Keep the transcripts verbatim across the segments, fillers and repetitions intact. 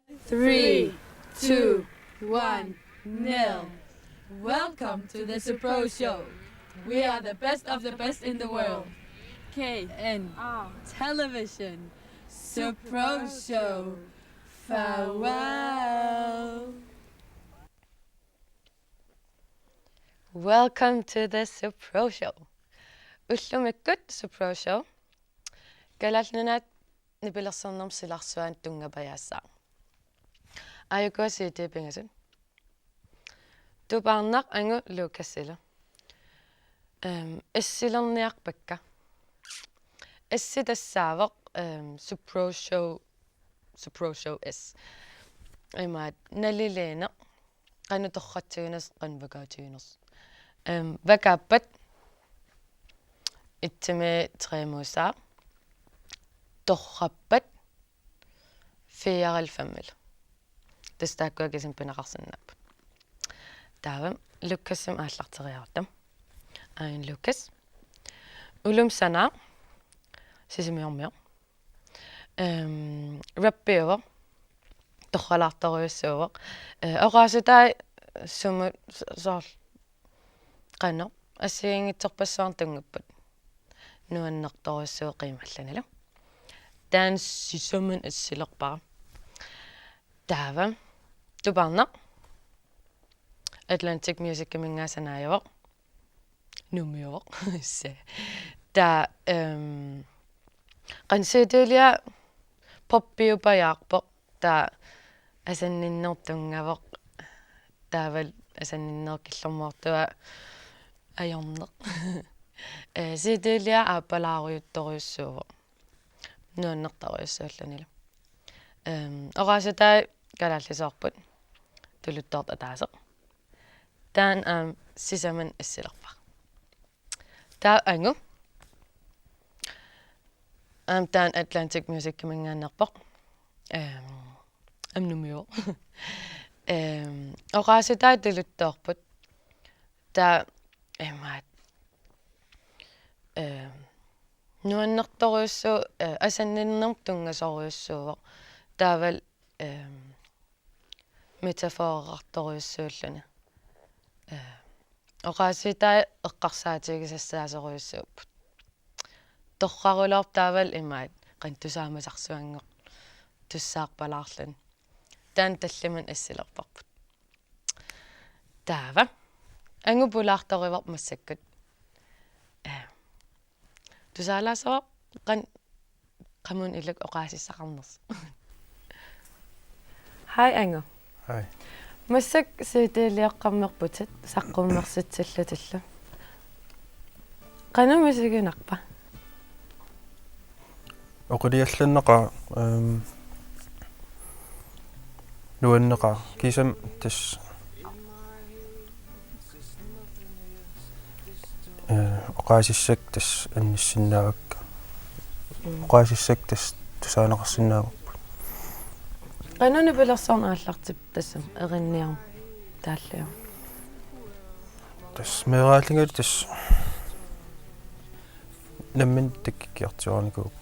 Three, two, one, nil. Welcome to the Supro Show. We are the best of the best in the world. K N R Television. Supro Show. Farewell. Welcome to the Supro Show. Ullumikkut Supro Show. Kalaallit Nunaat nipilersornermut silarsuanut tunngapajaassaaq. Aajukua C D pingasut. Tupaarnaq, Angu, Lucasilu. Ehm, assilerniarpakka. Assi tassaavoq, ehm, Supro Show, Supro Show S. Imaat, naliliineq. Qanoq torratsiginersoq, qanoq vakautiginersoq. Ehm, vakaappat itsimi tremuusaaq, torrappat fire femmilu. Tassa taakkua kisimik pineqarsinnaapput. Taava Lucasimik aallarteriarutta. Aajuna Lucas. Ulumik sanaaq, sisimiormiu. Ehm, rappiuvoq, torralaartorujussuuvoq. Eh, oqaasitai sumut s-, soorlu qanoq assigiinngitsorpassuarnik tunngapput. Nuannertorujussuuvoq qiimallanilu. Taanna sisamanut assilerpara. Taava. Tupaarnaq. Atlantic Musiciminngaanniit sanaajuvoq. Nuummiuvoq. Se. Taava, ehm, qanoq C D-liaq poppiupajaarpoq. Taava asanninnerup tunngavoq. Taavalu asanninnerup killormoortua ajorneq. Eh, C D-liaq aappalaarujuttorujussuuvoq. Nuannertorujussuullunilu. Ehm, oqaasitai kalaallisoorput. Tuluttoortoq ataaseq. Taanna aamma sisamanut assilerpara. Taava Angu. Aamma taanna Atlantic Musiciminngaanneerpoq. Ehm, aamma Nuummiuvoq. Ehm, oqaasitai tuluttoorput. Taava imaat, ehm, nuannertorujussuuvoq, eh, asanninnermut tunngasorujussuuvoq. Taavalu, ehm, metaforerartorujussuulluni. Eh, oqaasitai eqqarsaatigisassaasorujussuupput. Torraruloorpoq taavalu imaat, qanoq tusaamasarsuanngortussaarpalaarluni. Taanna tallimanut assilerparput. Taava. Angu pulaartorivarput massakkut. Eh, tusaalaassavara qanoq qamuuna ilakka oqaasissaqarnersoq. Hej, Angu. Hej. Massakkut C D-lioqqammerputit saqqummersitsillutillu. Qanoq misiginarpa? Oqiliallannaqaaq, ehm, nuanneqaaq. Kiisami tassa, eh, oqaasissakka tassa annissinnaavakka. Mm. Oqaasissakka tassa tusaaneqarsinnaavarput. Qanoq nipilersorneq aallartippa tassani erinniarneq taalliorneq? Tassa meeraallingali tassa nammineq takkukkiartuaarnikuuvoq.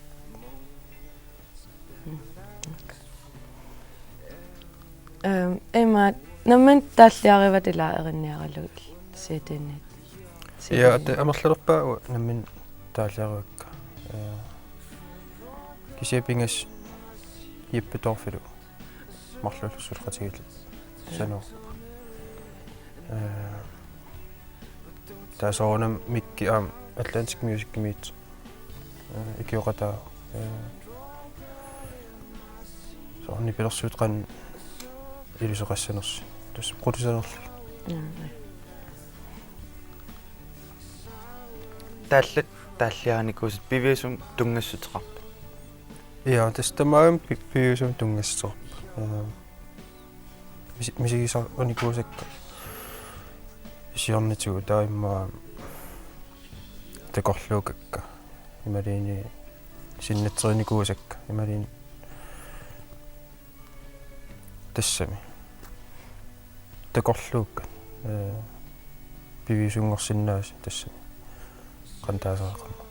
Ehm, imaat, nammineq taalliarivat ilaa erinniaralugit C D-nit. Ja, aamma amerlalerpaa uanga nammineq taalliarivakka. Eh, kisianni pingasut Jeppe Dorphilu marluullutik suleqatigiillutik sanoo. Eh, taava soorunami Mikki aamma Atlantic Musicimiit, eh, ikioqataavoq, eh, soorlu nipilersuutit qanoq iluseqassanersut. Tassa qulisanerlu. Mm. Taallat taalliarinikuusat piviusumik tunngassuteqarpit? Ja, tassa tamarmik pi-, piviusumik tunngassuteqarput. Eh, misi-, misigisarnikuusakka siornatigut taava immaqa takorluukkakka. Imaluunniit sinnattorinikuusakka. Imaluunniit tassami. Takorluukkat. Eh, piviusunngorsinnaasut tassami. Qanoq taasariaqarnersoq.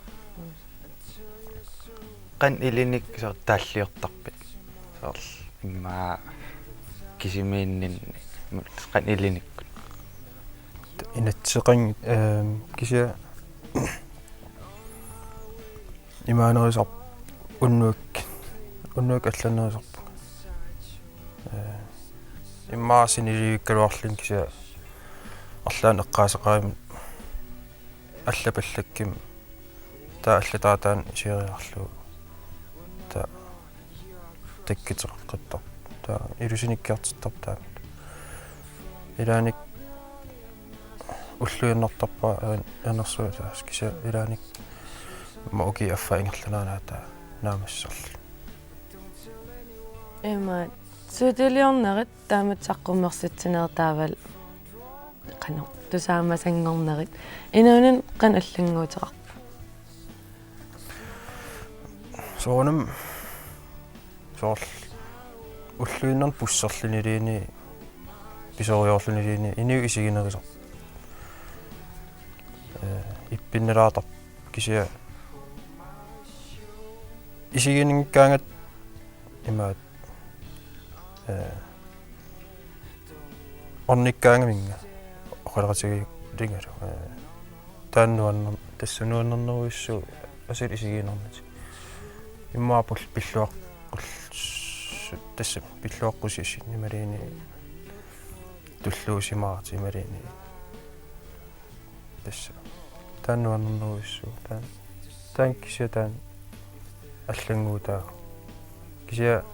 Qanoq ilinik soorlu taalliortarpit? Soorlu immaqa Kisimiinninni qanoq ilinikkut. Inatsiseqanngitsoq, ehm, kisianni imaanerusarput unnuak-, unnuakkut allannerusarpunga. Eh, immaqa sinilivikkaluarlunga kisianni arlaannik eqqaaseqarmat allapallakkimmat taava allatut taanna isigiinnarlugu. Taava takkuteqaqqittarpoq. Taava ilusinikkiartortarpoq taanna. Ilaanni ulluinnartarpara anersuutaas kisianni ilaanni ma uki affaa ingerlanaanaata naammassisarluni. Ima suutiliornerit taamatut saqqummersitsinerit taavalu qanoq tusaamasanngornerit inuuninni qanoq allannguuteqarpa? Soorunami soorlu ulluinnarni busserluniluunniit pisoriorluniluunniit inuit isiginerusarput. Eh, ippinnalaartarput kisianni isiginngikkaangatta imaattoq, eh, ornikkaangaminnga oqaloqatigiinnarlungalu, eh, taanna nuanner-, tassa nuannernerujussuuvoq asuli isigiinnarnatik. Immaqa pul-, pilluaqqus-, tassa pilluaqqusiisut imaluunniit tulluusimaartut imaluunniit. Tassa. Taanna nuannernerujussuuvoq. Taanna, taanna kisianni taanna allannguutaavoq. Kisianni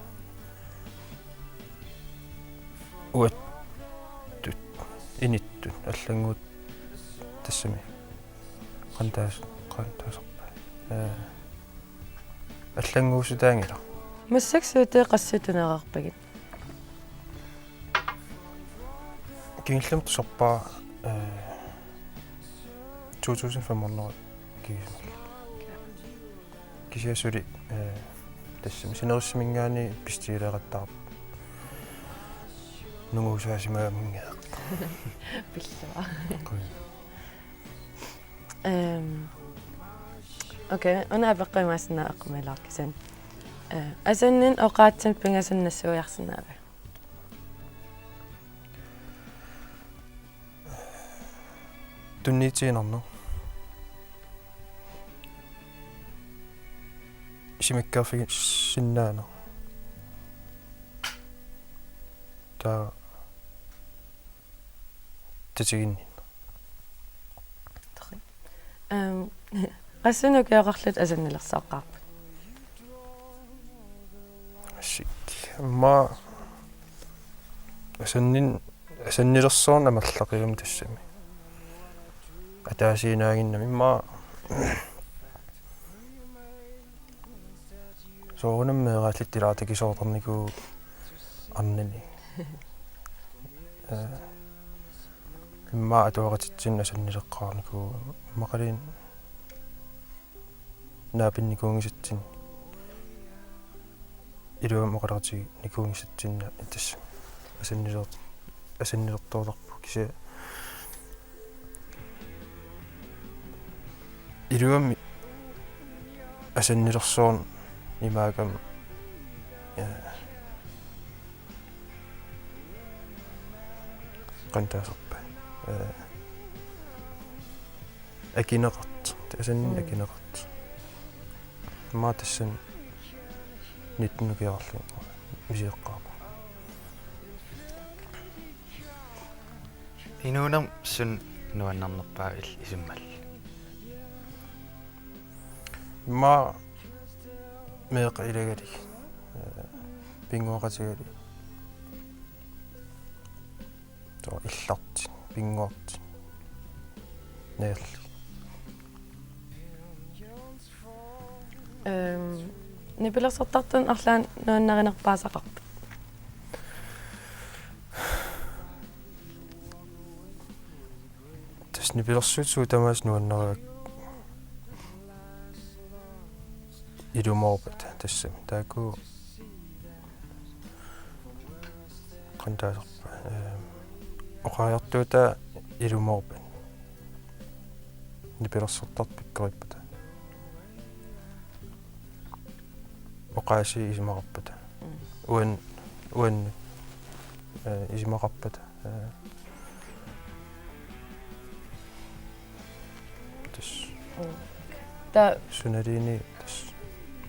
uattut, inittut, allannguut tassami. Qanoq taas-, qanoq taasarpaat. Eh, allannguussutaanngilaq. Massakkut suutit qassit tunereerpigit? Kingullermik tusarpara, eh, to tusind fem hundrede kisianni. Kisianni suli, eh, tassami sinerissaminngaanniit pissusileeqattaarpoq. Nunguusaasimagamingaaq. Pillua. Qul. Ehm, okay, una apeqqut imaassinnaavoq eqqumiilaarlugu kisianni. Eh, asanninni oqaatsinik pingasunut nassuiarsinnaaviuk? Tunniutiinnarneq. Isumikkeerfigissinnaaneq. Taava tatiginninneq. Ehm, qassinut ukioqarlutit asannilersooqqaarpit? Assik. Immaqa asannin-, asannilersoorneq amerlaqiummat tassami. Ataasiinnaaginnami immaqa soorunami meeraalluta ilaatigisoortarnikuuvoq arnani. Eh, immaqa atuaqatitsinnut asannileqqaarnikuuvoq immaqaluunniit naapinnikuunngisatsinnik. Iluamik oqaloqatiginikuunngisatsinnik tassa asanniler-, asannilertoortarpoq kisianni iluamik asannilersoorneq imaakkami, eh, qanoq taasarpaat. Eh, akineqartoq. Asanninneq Mm. akineqartoq. Immaqa tassani nitten ukioqarlunga misioqqaarpunga. Inuunermi suut nuannernerpaavit il-, isummalli? Immaqa meeqqat ilagalugit. Eh, pinnguaqatigalugit. Taava illartut, pinnguartut. Naallu. Ehm, nipilersortartunut arlaannik nuannarinerpaasaqarpit? Tassa nipilersuut suut tamaasa nuannarivakka ilumoorpata tassami. Taakku qanoq taasarpaat. Ehm, oqariartuutaa ilumoorpata. Nipilersortartut pikkorippata. Oqaasii isumaqarpata. Mm. Uan-, uannut. eh, isumaqarpata, eh, tassa. Mm. Taava sunaluunniit tassa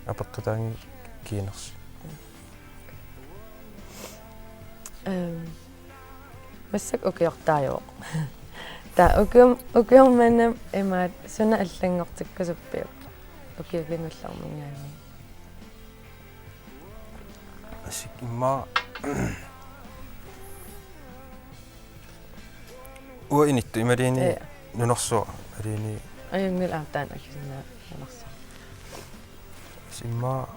apeqqutaanngilaq kiinersoq. Ehm, massakkut ukiortaajuvoq. Taava ukium-, ukiormanna imaattoq suna allanngortikkusuppiuk ukiup kingullermiingaanniit? Asik immaqa uanga inuttut imaluunniit. Ja. Nunarsuaq imaluunniit. Ajunngilaq aamma taanna akisunnaa nunarsuaq. Asik immaqa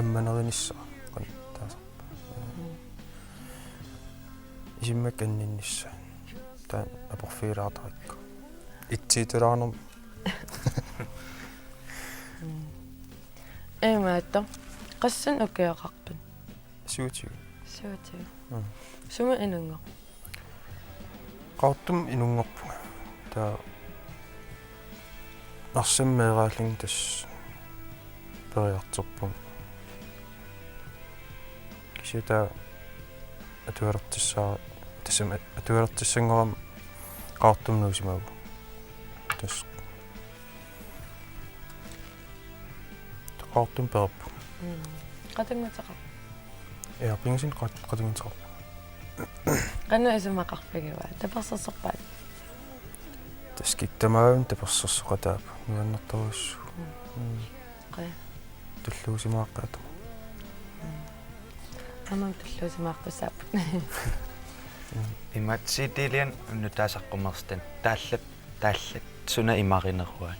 ammanerinissaq qanoq taasarpa. Mm. Isummat anninnissaat. Taanna aporfigilaartarikku. Itsiitulaanerm. Mm. Imaattoq. Qassinut ukioqarpit? Syvogtyve. Syvogtyve. Mm. Sumut inunngorpit? Qaqortumi inunngorpunga. Taava Narsami meeraallunga tassa periartorpunga. Kisianni taava atualertussaa-, tassami atualertussanngorama Qaqortumi nuusimavugut. Tassa Qaqortumi pereerpunga. Mm. Qatannguteqarpoq. Ja, pingasunut qat-, qatannguteqarpoq. Qanoq isumaqarfigivaat? Tapersersorpaat? Tassa kikkut tamaasa tapersersoqataappat. Nuannertorujussuuvoq. Mm. Mm. Qaa. Tulluusimaaqqaatama. Mm. Aamma tulluusimaartussaapput. Mm. Imaattoq C D-lian unnuk taava saqqummersitani. Taallat, taallat. Suna imarineruaat?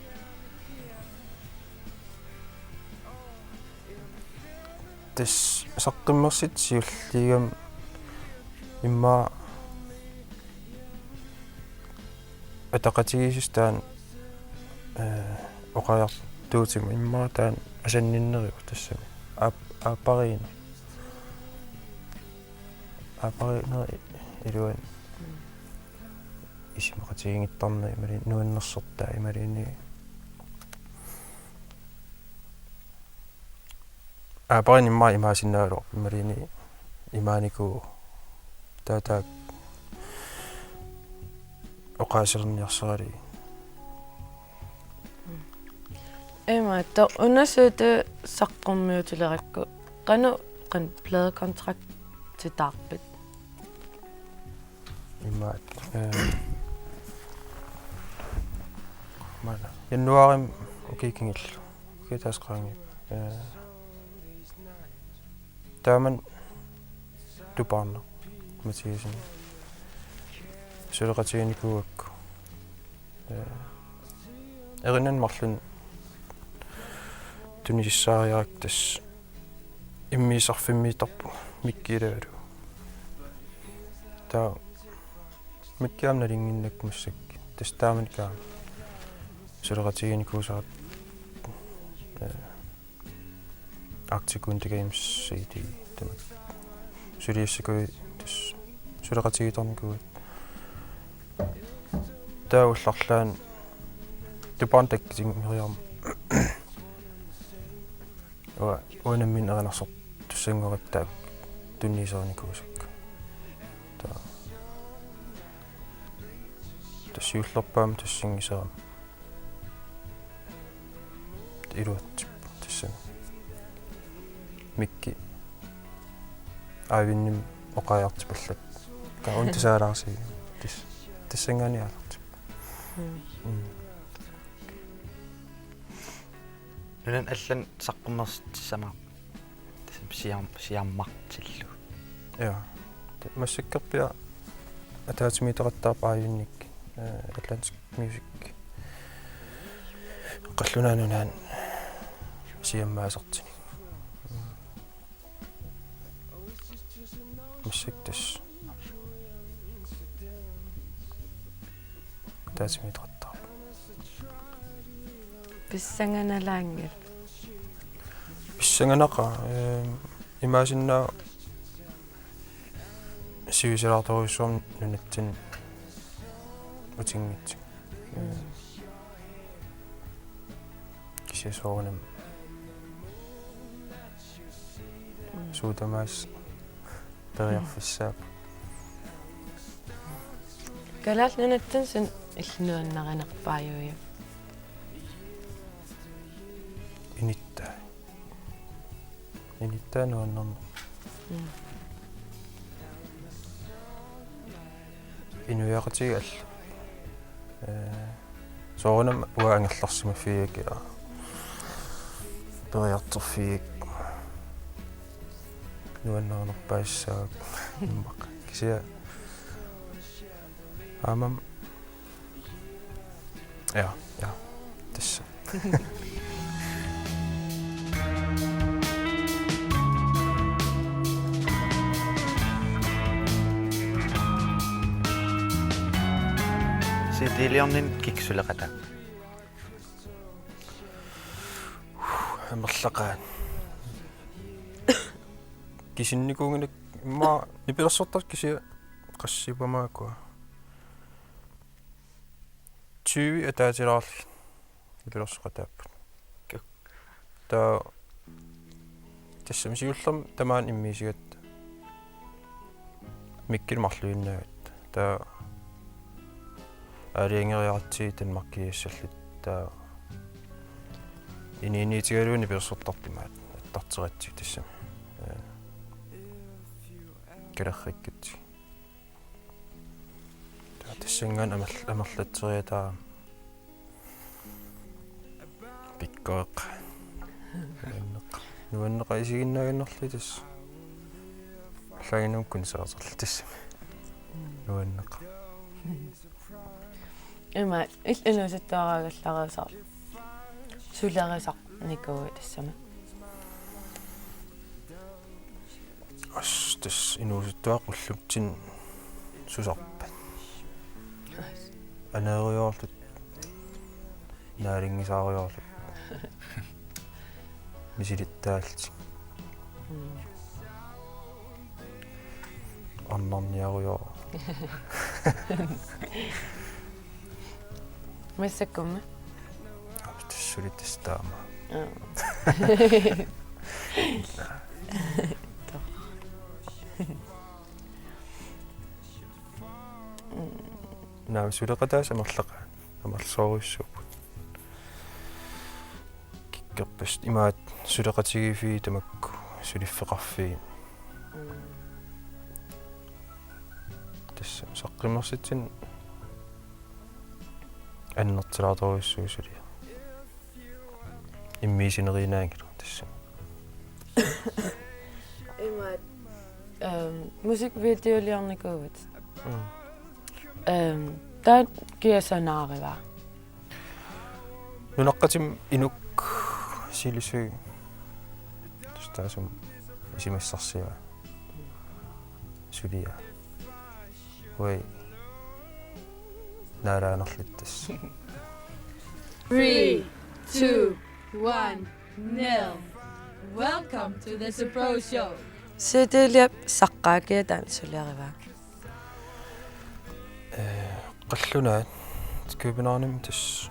Tassa saqqummersittoq siulliugami immaqa ataqatigiissuseq taanna, eh, oqariartuutima immaqa taanna asanninneruvoq tassami. Aap-, aappariinneq. Aappariinnerup iluani isumaqatigiinngittarneri imaluunniit nuannersortaa imaluunniit. Aappariinneq immaqa imaassinnaagaluarpoq imaluunniit imaanikuuvoq. Taava taakku oqaaserniarsaralugit. Imaattoq una C D saqqummiutilerakku qanoq qan-, pladekontraktitaarpit? Imaattoq, eh, maanna januaarimi ukiut kingulliit. Ukiup ataaseq qaangiupput. Eh, taamani Tupaarnaq Mathiassen suleqatiginikuugakku. Eh, erinani marlunni tunisussaariarakku tassa immiussarfimmiittarpunga Mikki ilagalugu. Taava Mikki aamma nalunnginnakku massakkut. Tassa taamanikkut aamma suleqatiginikuusara, eh, Arctic Winter Games C D tamakku. Suliassakka tassa suleqatigiittarnikuugatta. Taava ullut arlaanni Tupaarnaq takkutinngoreermat. Uanga, uanga nammineq erinarsortussanngorikka taakku tunniusserinikuusakka. Taava tassa siullerpaamik tassanngiserama iluatsippoq tassami. Mikki Aivindimik oqariartupallattut. Taava una tusaalaarsiuk. Tas-, tassanngaanniit aallartippoq. Mm. Mm. Nunani allani saqqummersitsissamaarpit? Tassami siam-, siammartillugu. Ja. Te-, massakkorpiaq ataatsimiittoqattaarpoq Aivinnik, eh, Atlantic Music. Qallunaat Nunaanni siammaasartunik. Massakkut tassa ataatsimiittoqattaarpoq. Pissanganalaanngilaq? Pissanganaqaaq, eh, imaassinnaavoq sivisulaartorujussuarmik nunatsinni utinngitsunga. Mm. Kisianni soorunami. suut tamaasa periarfissaaq. Kalaallit Nunaanni suna illit nuannarinerpaajuit? Inittaa. Inittaa nuannerneq. Mm. Inuiaqatigiit allat. Ee, soorunami uanga angerlarsimaffigaakka, ila. Periartorfigaakka. Nuannarinerpaassaaq immaqa. Kisianni aamma. Ja, ja. Tassa. C D-liorninni kikkut suleqataappat? Amerlaqaat. Kisinnikuunnginnakku immaqa nipilersortartut kisianni qassippama ukua. Tyve ataatilaarlugit nipilersoqataapput. Taava tassami siullermik tamaani immiussigatta mikkilu marluinnaavat. Taava aalajangeriaratsigit Danmarkiassalluta, taava inuuniutigalugu nipilersortartut imaattoq attarteratsigit tassami. Ee, kalerrikkatsigit. Taava tassanngaanniit amerl-, amerlatseriataarami. Pikkoreq. Nuanneq. Nuanneq isiginnaaginnarlugu tassa. Allaanngilaq koncerterluta tassami. Nuanneq. Ima, illit inuusuttuaraagallarusarpit sulerisarnikuuit tassami? As, tassa inuusuttuaqqat ullutsinni susarpat. Aneerujoorlutik, naalinngisaarujoorlutik. Misilittaallutik. Mm. Arnarniarujoor. Massakkummi? Tassa suli tassa taama. Aa. Naamik, suleqataasut amerlaqaat. Amerlasoorujussuupput. Kikkorpassuit imaattoq suleqatigiiffiit tamakku suliffeqarfiit. Mm. Tassa saqqummersitsinni annertulaartorujussuuvoq suliaq. Immiussinerinaanngilaq tassa. Imaattoq, ehm, musikvideoliornikuuvutit. Mm. Ehm, taanna kia sanaarivaa? Nunaqqatigut inuk silisui. Tassa taassuma isumassarsiaa. Suliaa. Uai. Naalaanerluttas. Three, two, one, nil. Welcome to the Supro Show. C D-liap saqqaa kia taanna suliarivaa? Ee, qallunaat Københavnimi tassa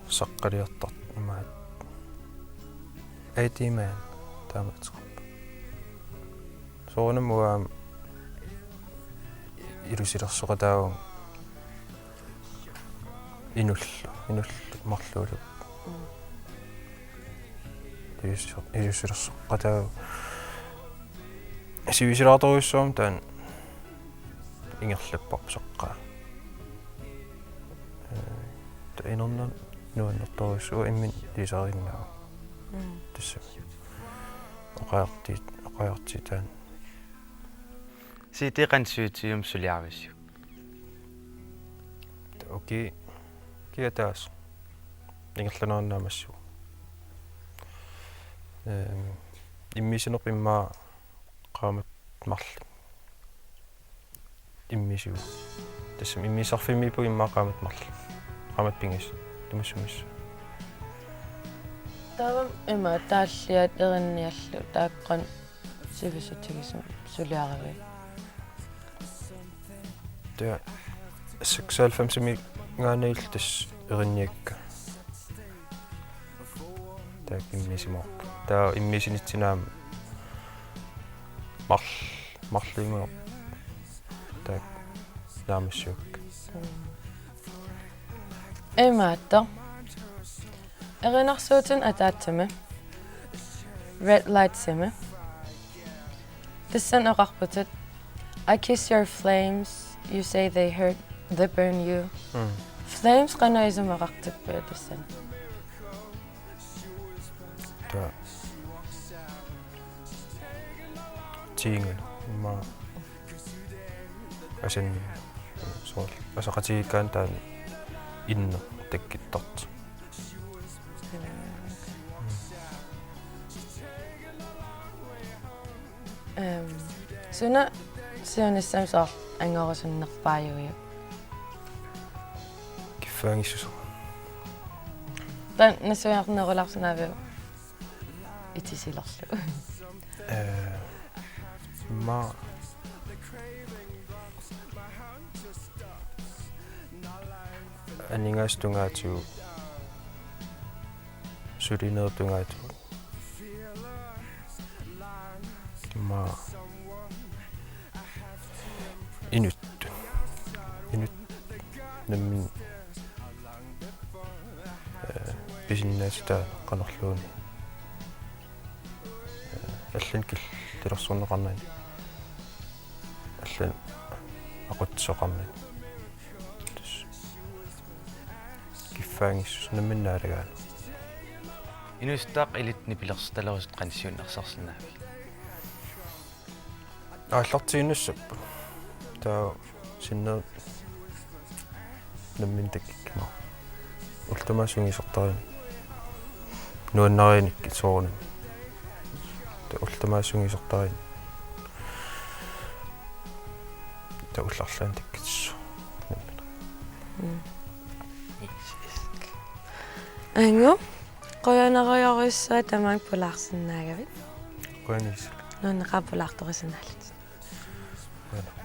saqqaliortartut imaattoq. Eighty Man taama ateqarpoq. Soorunami uanga ilusilersoqataavunga inullu, inullu marluulluta. Mm. Ilusi-, ilusilersoqataavunga. Sivisulaartorujussuarmik taanna ingerlapparput saqqaa. Ee, taava inerneq nuannertorujussuuvoq, imminut ilisariinnaavoq. Mm. Tassami. Oqariartuut, oqariartuut taanna. C D qanoq syvogtyvemut suliarivissiuk? Okay. Kia tassa. Ingerlaannaq naammassivoq. Ehm, immiussinerput immaqa qaammat marluk immiussivoq. Tassami immiussarfimmiippugut immaqa qaammat marluk. Qaammat pingasut. Tamassummissut. Taava ima taalliat erinniallu taakkua sivisutigisumik suliarivit? Taava seksoghalvfemsimiingaanniillu tassa erinniakka. Taakku immiussimoorput. Taava immiussinitsinni aamma Marl-, marluinnaq. Taakku naammassivakkit. Imaattoq. Erinarsuutit ataatsimi. Red Lightsimi. Tassani oqarputit: "I kiss your flames, you say they hurt, they burn you." Mm. Flames qanoq isumaqartippiuk tassani? Taava. Tiingan. Immaqa asan soorlu asaqatigiikkaanni taanna inneq takkuttartoq. Ehm, suna siunissami soorlu angorusunnerpaajuiuk? Kiffaanngissuseq. Taanna nassuiarnerulaarsinnaavigit itisilerlugu? Eh, ma aningaasat tungaatigut, sulinerit tungaatigut. Ma inuttut. Inuttut nammineq, eh, pisinnaatitaaneq qanorluunniit. Eh, allanik killilersorneqarnani. Allanik aqutsisoqarnani. Tassa. Kiffaanngissuseq nammineq naalagaanni. Inuusuttuaqqat illit nipilersortalerusut qanoq siunnersorsinnaavigit? Aallartiinnassappat. Taava sinnerit nammineq takkukku. Ullut tamaasa sungiusartariaqarput. Nuannariinnakkit soorunami. Taava ullut tamaasa sungiusartariaqarput. Taava ullut arlaanni takkutissaq. Mm. Yes, yes. Angu, qujanarujorujussuaq tamaanga pulaarsinnaagavit. Qujanaq. Nuanneqaaq pulaartorisinnaallutit. Qujanaq.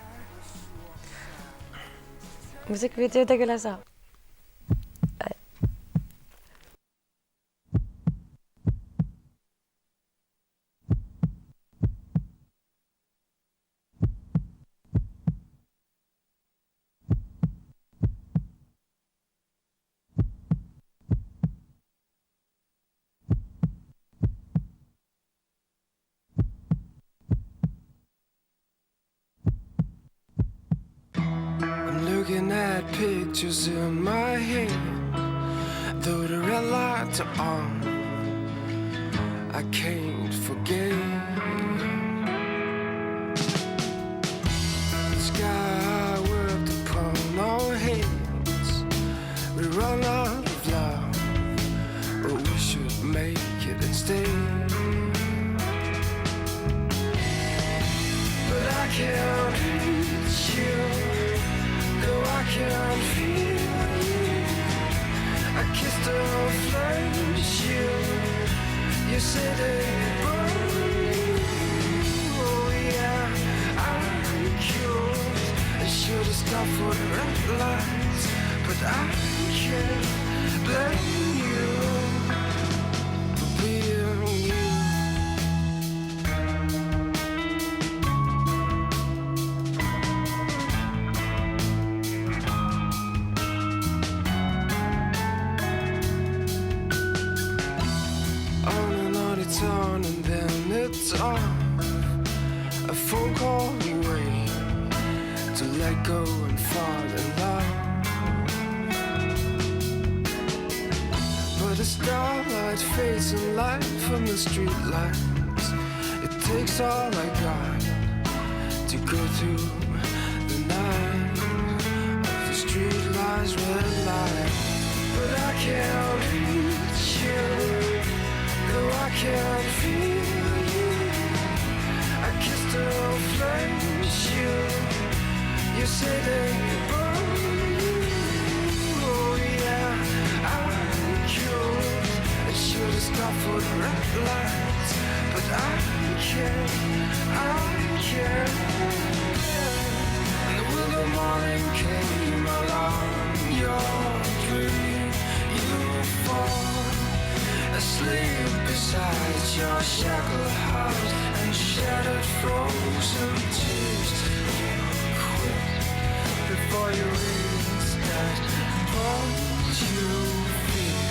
Musikvideo takulaassaaq. I'm looking at pictures in my head, though the red lights are on, I can't forget the sky I worked upon our heads. We run out of love, but we should make it and stay. But I can't reach you, though I can feel you. I kissed a flames you, you said they burn you. Oh yeah, I'm cured. I should have stopped for the red lights, but I can't blame you for being you. On and on it's on and then it's off. A phone call away to let go and fall in love. But the starlight fades in light from the streetlights. It takes all I got to go through the night of the streetlights red light. But I can't reach you, though I can feel you. I kissed a flames you, you said they burn you. Oh yeah, I'm cured. I should have stopped for the red lights, but I can't, I can't. And when the morning came along, your dream, you fall asleep beside your shackled heart. Shattered, frozen, tears to quit before you reach that point you fear.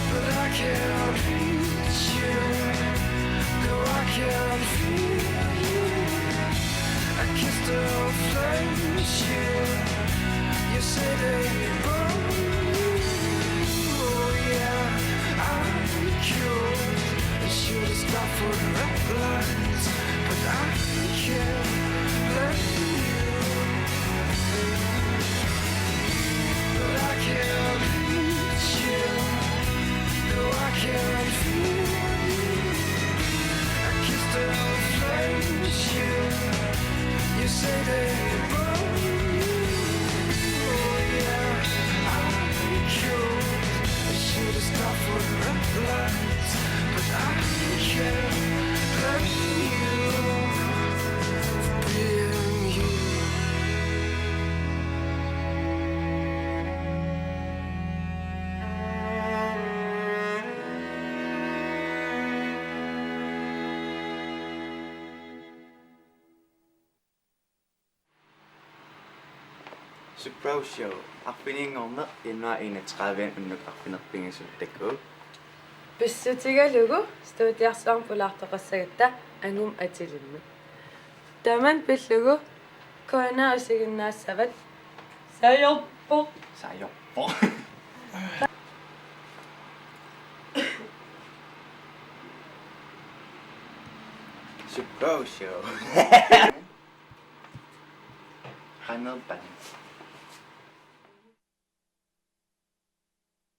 But I can't reach you. No, I can't feel you. I kissed a flame shield. You say they burn you. Oh yeah, I'm cured. I should have stopped for red lights, but I can't blame you. But I can't reach you. No, I can't feel you. I kissed a flame shield. You say they burn you. Oh yeah, I'm cured. I should have stopped for red lights, but I can't blame you for being you. Supershow. Arfininngorneq januar enogtredive unnuk arfineq-pingasut takuuk. Pissutigalugu studiarsuarmut pulaartoqassagatta angumma atilimmut. Tamanna pillugu K N R isiginnaassavat. Sajorpoq. Sajorpoq. Supershow. Qanerpan.